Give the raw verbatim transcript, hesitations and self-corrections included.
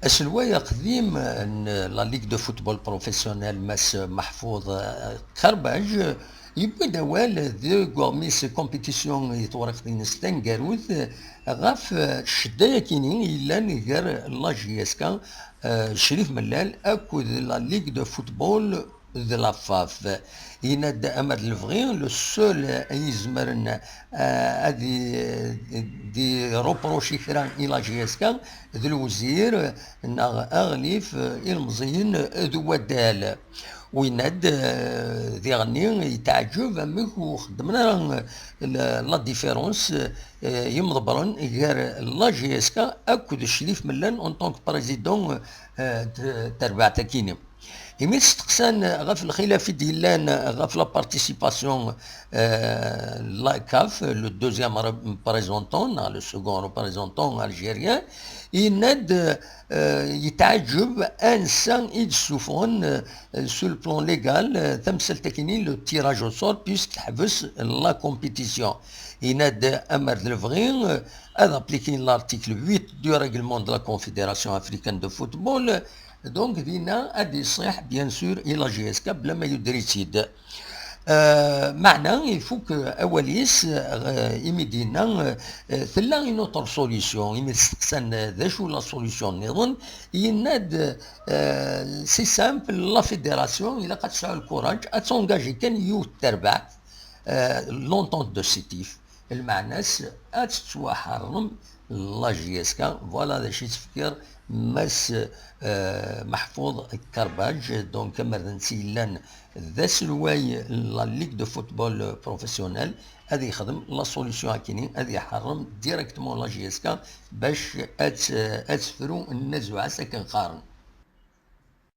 Aselway aqdim n la Ligue de Football Professionnel, Mass Mahfouz Karbaj, yewwi-d awal deg uɣmis compétition i tewriqt-ines taneggarut ɣef ccedda-yakini yellan gar la J S K, eh, Crif Mellal, akked la Ligue de Football de la F A F. Yenna-d amer d lebɣi, le seul ay izemren, eh, ad i-, d-ireproci kra i la J S K d lewzir neɣ aɣlif, eh, ilemẓiyen d waddal. Winna-d, eh, diɣenni yetɛeǧǧeb amek ur xeddmen ara, eh, la, la différence, eh, yimḍebbren gar la J S K akked Crif Mellal en tant que président, eh, de terbaɛt-akini. Imi steqsan ɣef lxilaf i d-yellan ɣef la participation, euh, la CAF, le deuxième représentant, neɣ le second représentant algérien, yenna-d, euh, yetɛeǧǧeb ansa i d-ssufɣen, euh, sur le plan légal, euh, tamsalt-akini, le tirage au sort, puisque teḥbes la compétition. Yenna-d amer d lebɣi, euh, ad appliquer l'article huit du règlement de la Confédération africaine de football, donc dinna ad iṣiḥ, bien sûr, i la J S K bla ma yuder-itt-id. Euh, meɛna ifuk awal-is, euh, imi d-yenna, euh, tella une autre solution, imi steqsan, euh, d acu la solution nniḍen, yenna-d, euh, c'est simple, la fédération ilaq ad tesɛu le courage ad tengager kan yiwet terbaɛt, euh, l'entente de Sétif. Lmeɛna-s ad tettwaḥeṛṛem la J S K. Voilà d acu i d-tefkiḍ Mass, euh, Mahfouz Karbaj. Donc, amer d netta yellan d aselway la Ligue de Football Professionnel, ad yexdem la solution akini, ad iḥeṛṛem directement la J S K bac ad, ad tefru nnazuɛa-s akken qqaren.